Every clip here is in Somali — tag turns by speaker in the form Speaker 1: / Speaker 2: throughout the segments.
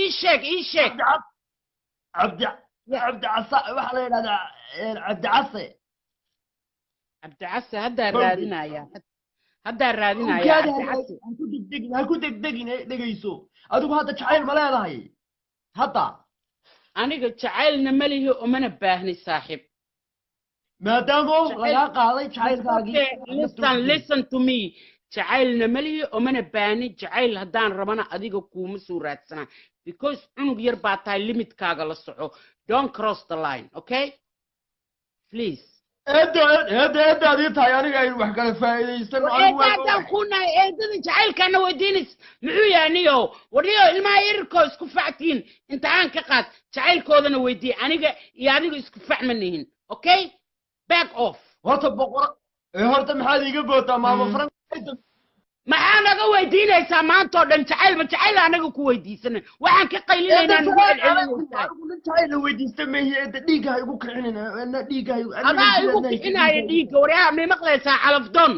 Speaker 1: Ii sheeg, ii sheeg.
Speaker 2: Cabdi Cabdi Casa waxaa la yidhahdaa, Cabdi Case.
Speaker 1: Cabdicase haddaa
Speaker 2: Bawdi.
Speaker 1: raadinaya, haddaa raadinaya.
Speaker 2: Ukaadi.
Speaker 1: Cabdicase.
Speaker 2: Ha ku degdegin, ha ku degdegin. Dhegayso, adigu hadda jacayl ma leedahay hadda?
Speaker 1: Aniga jacaylna ma lihi, umana baahni, saaxiib.
Speaker 2: Maadaama lagaa qaaday jacaylkaagii.
Speaker 1: Okay, listen, listen to me. Jacaylna ma lihi, umana baahni. Jacayl haddaan rabana adiga kuuma soo raadsanaa, because cunug yar baa tahay. Limitkaaga la soco. Don't cross the line, okay? Please.
Speaker 2: Eedda, eedda, eeddaad ii tahay aniga, aynu wax kala faa'iidaysano. Anigu waa
Speaker 1: Eeddaadaan kuu nahay? Eedada jacaylkaana weydiinays muxuu yahay? Niyo, warniyo, ilmaha yarirkoo isku factiin imtixaan ka qaad, jacaylkoodana weydii. Aniga iyo adiga isku fac ma nihin, okay? Back off.
Speaker 2: Horta boqor horta maxaad iiga bootaa, maama Frank?
Speaker 1: Maxaa naga weydiinaysaa maanta oo dhan jacayl? Ma jacayl anaga ku weydiisanay? Waxaan ka qaylinaynaa nagu celcelinaysaa.
Speaker 2: Anigu nin jacayl la weydiista mehi. Eedda, dhiigga ha igu kicinina, dhiigga ha igu
Speaker 1: Adaa igu kicinaya dhiigga. Waryaa, may maqlaysaa? Calafdoon,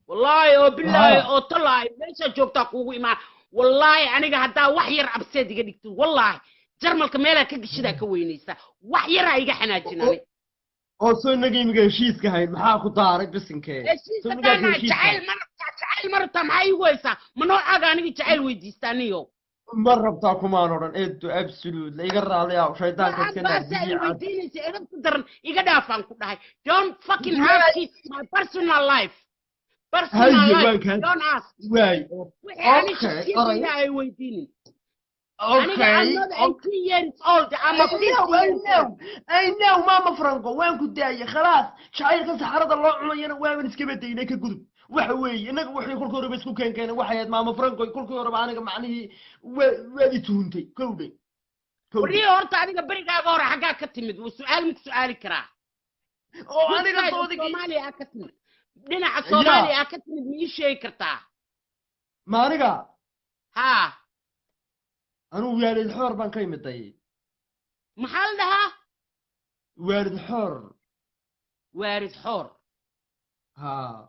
Speaker 1: wallaahi oo bilaahi oo tallaahi, meeshaa joogtaa kuugu imaan. Wallaahi aniga haddaa wax yar abseed iga dhigtid, wallaahi Jarmalka meelaa ka geshidaa ka weynaysaa. Wax yaraa iga xanaajin ani.
Speaker 2: Oo soo inaga imiga heshiiska hayn, maxaa ku daaray bisinkee?
Speaker 1: Heshiis haddaana jacayl ma rabtaa? Jacayl ma rabtaa? Maxaa iigu haysaa? Ma noocaaga aniga jacayl weydiistaa, niyo?
Speaker 2: Ma rabtaa kumaan odhan, eedo. Absolute, iga raali ah, shaydaanka iska naar.
Speaker 1: Baasa ay
Speaker 2: biyo cad.
Speaker 1: Weydiinaysa edabta daran iga dhaafaan ku dhahay. Don't fucking ask my personal life, personal
Speaker 2: Haye,
Speaker 1: life.
Speaker 2: waan kaa
Speaker 1: Don't ask.
Speaker 2: Waay.
Speaker 1: Wixii ani
Speaker 2: Okay,
Speaker 1: shakhsiyadayda ay weydiinin aniga.
Speaker 2: Okay.
Speaker 1: I'm not 18 years old, I'm a
Speaker 2: I
Speaker 1: 50
Speaker 2: know, I
Speaker 1: years
Speaker 2: know,
Speaker 1: old.
Speaker 2: I know, Mama Franco, waan ku daayay, khalaas. Jacaylkan saxarada loo cunayana waaban iska badaynay, ka gudub. Waxa weeye, innaga wixii kolkii horeba isku keenkeenay waxay ahayd, Maama Franco, kolkii horeba aniga macnihii waad i tuhuntay, kowdhe, kowdhe.
Speaker 1: Warniyo, horta adiga berigaaga hore xaggaa ka timid? Waa su'aal, maku su'aali karaa?
Speaker 2: Oo aniga
Speaker 1: Which side of
Speaker 2: soodigii
Speaker 1: Soomaaliya aa ka timid? Dhinaca Soomaaliya aa ka timid ma ii sheegi kartaa?
Speaker 2: Ma aniga?
Speaker 1: Haa.
Speaker 2: Anugu Waalid Xoor baan ka imiday.
Speaker 1: Maxaa la dhahaa?
Speaker 2: Waalid Xoor.
Speaker 1: Waarid Xoor?
Speaker 2: Haa.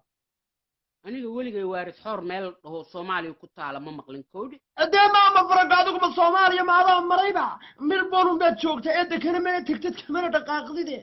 Speaker 1: Aniga weligay Waarid Xoor meel la dhaho Soomaaliya ku taala ma maqlin, kowdhe.
Speaker 2: Dee Maama Franco, adigu ma Soomaaliya ma adaa marayba? Melbourne baad joogta, eedda, kana mana tegtid, kamana dhaqaaqdide.